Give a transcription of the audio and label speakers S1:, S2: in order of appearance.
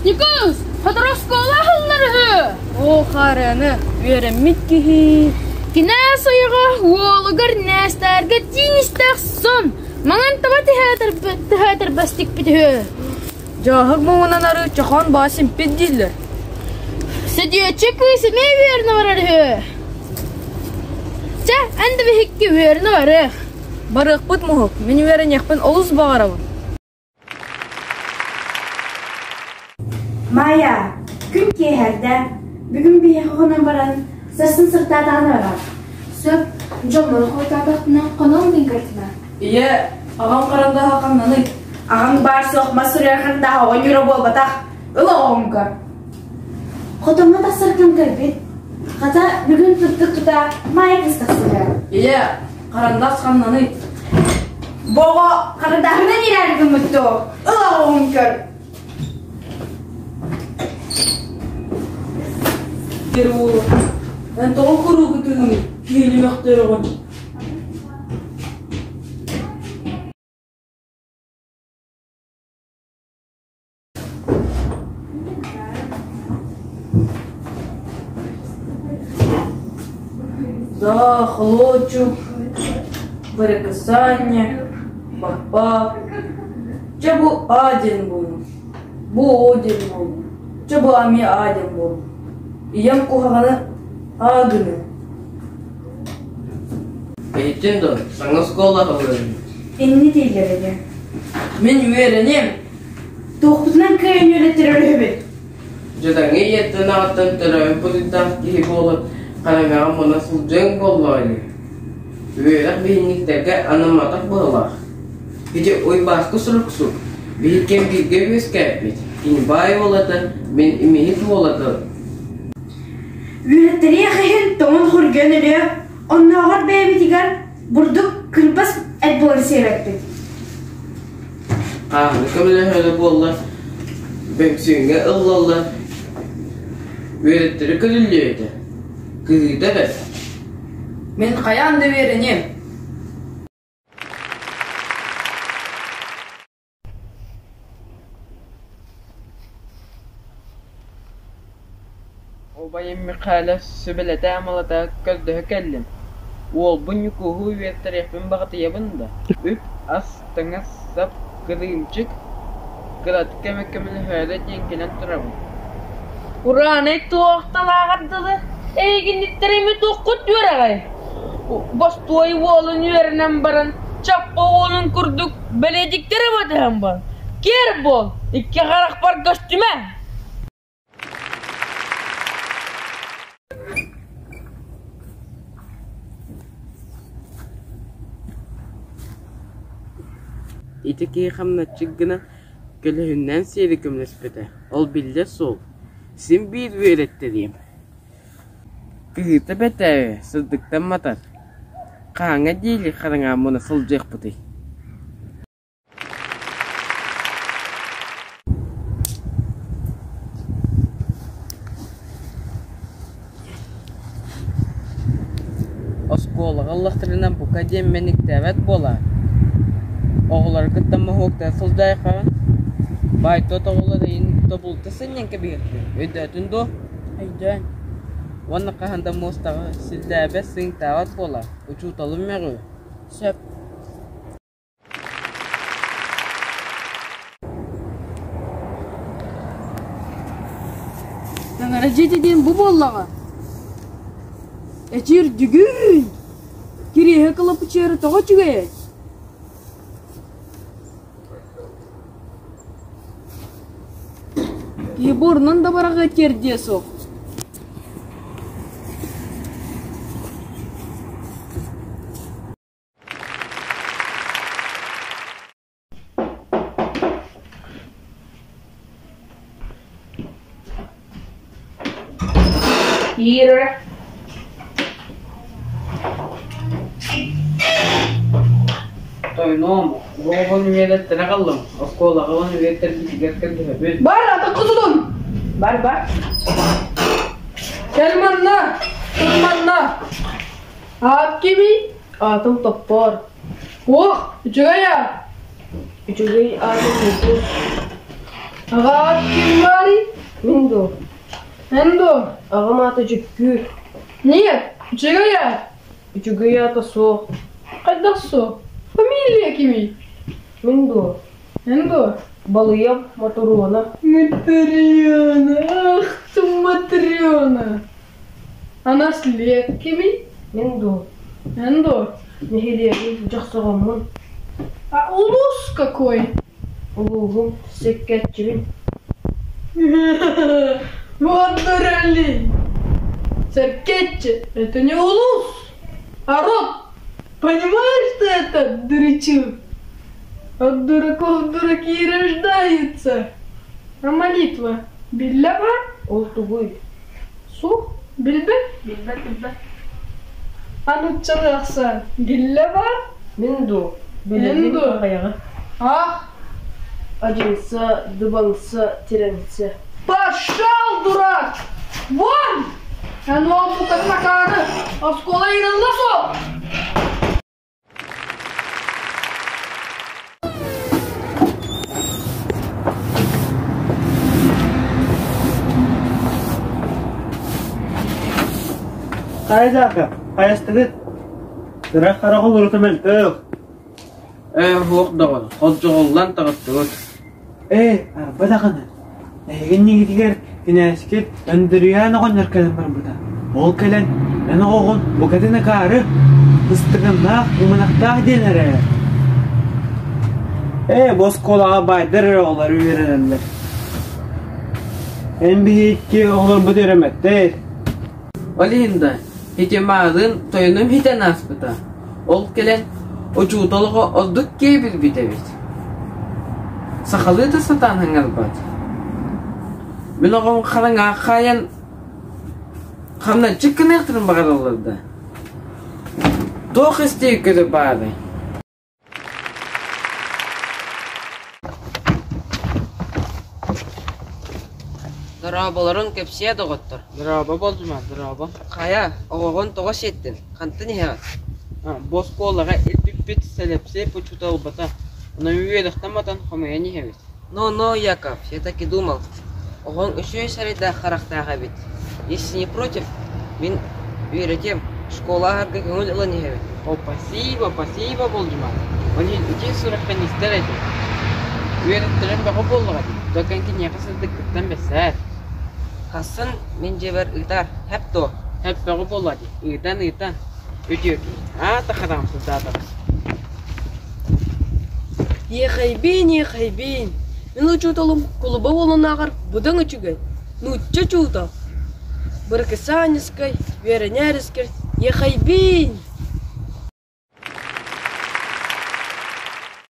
S1: Ньукуус, сотору оскуола аһыллар үһү.
S2: Оо, хаарыаны, үөрэммит киһи.
S1: Кинээс ойоҕо уолугар Нээстээргэ тиин истээх сон, маҥан таба тыһаатырбастикпит үһү.
S2: Дьааһык муҥунан арыы чохоон баа симпит дииллэр.
S1: Сөдүөччү кыыс эмиэ үөрэнэ барар үһү. Чэ, эн да биһикки үөрэнэ барыах.
S2: Барыахпыт муһук, мин үөрэниэхпин олус баҕарабын.
S3: Майя, күн киэһэрдэ, бүгүн биһиэхэ хонон баран, сарсын сыртаатаҕына барар.
S4: Сөп, дьоммор хойутаатахпына хонон дыҥкартына.
S2: Ийэ, аҕам харандааһа ханнаный?
S3: Аҕаҥ баар-суох мас суруйар харандааһа оҕонньоро буолбатах. Ыл оҕоҥ көр. Хотоҥҥо тахсаргын көрбүт. Хата, бүгүн сырдык тута Майя кыыс тахсыга.
S2: Ийэ, харандаас ханнаный?
S3: Бу оҕо харандааһынан иирээри гыммыт дуо? Ыл оҕоҥ көр.
S2: Кирилл, эн тоҕо куруук ытыыгыный? Киһини мөхтөрөҕүн. Да, холуочук, быракысаанньа, баппа. Чэ бу А диэн буолуо, бу О диэн буолуо, чэ бу эмиэ А диэн буолуо. Ийэм куһаҕаны А гыныа.
S5: Иһиттин дуо, саҥа оскуола аһыллыаҕын.
S3: Инни дииллэр этэ.
S2: Мин үөрэниэм.
S3: Туохпутунан кыайан үөрэттэрэр үһүбүт?
S5: Дьадаҥы ийэттэн аҕаттан төрөөбүт буруйдаах киһи буолан хараҥаҕа муна сылдьыаҥ буоллаҕа ини. Үөрэх биһинньиктэргэ анамматах быһыылаах. Ити Уйбааскы суруксук биһи кэм бииргэ үөскээппит, кини баай уолата, мин имиһит уолата.
S3: Үөрэттэриэх иһин тоҥон хоргуйан өлүө, оннооҕор бэйэбитигэр бурдук кырбас эт буолан сиэбэппит.
S5: Хааһыны көмөлөһөрө буоллар, бөҥсүөҥҥэ ыллаллар, үөрэттэрэ көрүллүө этэ, кыһыыта бэрт.
S2: Мин хайаан да үөрэниэм.
S5: Убайым Михаила сүбэлэтэ-амалата көрдөһө кэллим, уолбун Ньукууһу үөртэриэхпин баҕатыйабын да, үп-ас, таҥас-сап кырыымчык, кыратык эмэ көмөлөһөөрү диэн кэлэн турабын.
S1: Ураанай туох талааҕар дылы эйигинниттэр эмиэ туоххут үөрэҕэй? Бостуой уолун үөрэнэн баран, чаппа уолун курдук бэлиэтиктэри батыһан бар, киэр буол, икки харахпар көстүмэ!
S5: Ити киһи хамначчык гына көлөһүннээн сиэри көмөлөспөтө, ол биллэр суол, син биир үөрэттэриэм. Кыһыыта бэтээбэ, сырдыктан матар, хаһааҥҥа диэри хараҥаҕа муна сылдьыахпытый? Оскуолаҕа ыллахтарына бука диэн мэниктээбэт буолаар, оҕолору кытта моһуоктана сылдьаайхаҕын, баай-тот оҕолор эйигин тобулута сынньан кэбиһиэхтэрэ, өйдөөтүҥ дуо?
S2: Өйдөөн.
S5: Уонна хаһан да муостаҕа силлээбэт, сыыҥтаабат буолаар, учууталым мөҕүө.
S2: Сөп.
S1: Таҥара дьиэтэ диэн бу буоллаҕа. Эчи үрдүгүн! Кириэһэ кылапычыара тоҕо үчүгэйэй? Киһи буорунан да бараҕыа тиэрдиэ суох. Киирэ
S5: Тойнуом, оҕобун үөрэттэрэ хааллым, оскуолаҕа уонна үөрэттэрбитигэр көрдөһөбүн.
S2: Бар, атахха тутун! Бар, бар. Кэл манна! Тут манна! Аат кимий? Аатым Топпоор. Уох, үчүгэй аат! Үчүгэй аатым Ньукуус.
S1: Аҕаҕыт ким баарый?
S6: Мин дуо?
S1: Эн дуо?
S6: Аҕам аата Дьүккүүр.
S1: Нет, үчүгэй аат.
S6: Үчүгэй аата суох.
S1: Хайдах суох? Фамилия кимий?
S6: Мин дуо?
S1: Эн дуо?
S6: Балыйам Мотуруона.
S1: Матрена, ах ты Матрена! А наслед кимий?
S6: Мин дуо?
S1: Эн дуо?
S6: Нэһилиэгим Дьохсоҕоммун.
S1: А улуус какой?
S6: Улууһум Сэккэччибин.
S1: Вот дуралей! Сэркэччи, это не улус, а род. Понимаешь ты это, дурачок? От дураков дураки и рождаются. А молитва биллэҕэ?
S6: Ол тугуй?
S1: Суох, билбэт. Билбэт, билбэт. А нууччалыы ахсаан биллэ баар?
S6: Мин дуо?
S1: Мин
S6: Билэбин
S1: дуо?
S6: аҕайаҕа.
S1: Ах,
S6: Одинца, дубаҥса, тирэҥсэ.
S1: Пошел, дурак! Вон! Эн ол букатын акаары оскуола ыйырылла суох!
S7: Хайдака, хайастыгыт? Кыра харах олорута мөлтөх.
S5: Ээ, суох доҕор, холдьоҕуллан таҕыстыбыт.
S7: Ээ, арба даҕаны, эһиги иннигитигэр кинээскит Өндөрүйээн оҕонньор кэлэн барбыта. Ол кэлэн, эн оҕоҕун букатын акаары, ыстыганнаах, ымынахтаах диэн эрэ. Ээ, бу оскуолаҕа баайдар эрэ оҕолор үөрэнэллэр. Эн биһикки оҕолорбут үөрэммэттэр.
S5: Ол иһин да, ити маарыын тойонум хитэн ааспыта. Ол кэлэн, учуутал оҕо ордук киһи билбит эбит. Сахалыы да сатаан саҥарбат. Мин оҕом хараҥаҕа хаайан хамначчык гыныахтарын баҕараллар да. Туох истиий көрө баарый?
S8: Дорооболорун кэпсиэ доҕоттор.
S5: Дорообо буолдума, дорообо.
S8: Хайа, оҕоҕун тоҕо сиэттин? Хантан иһэҕин?
S5: Бу оскуолаҕа илпиппит сэлэпсиэп учууталбата, онон үөрэхтэн матан хомуйан иһэбит.
S8: Но, но, Яков, я так и думал. Оҕоҥ үчүгэй сарайдаах харахтаах эбит. Если не против, мин үөрэтиэм, школа аһарга көҥүл ылан иһэбин.
S5: О, спасибо, спасибо, Болдьумар. Ол иһин ити сураххын истэр этим. Үөрэттэрэн бөҕө буоллаҕа дии, только киниэхэ сырдыккыттан бэссээр.
S8: Хассын мин дьиэбэр ыытаар, һэп дуо?
S5: Һэп бөҕө буолла дии, ыытан ыытан. Үтүө киһи, аата хараҕым сырдаатаҕас.
S6: Иэхэйбиин, иэхэйбиин, мин учууталым кулуба уолунааҕар быдан үчүгэй, нуучча учуутал. Быракысааньыскай, үөрэнээрискэр иэхэйбиин!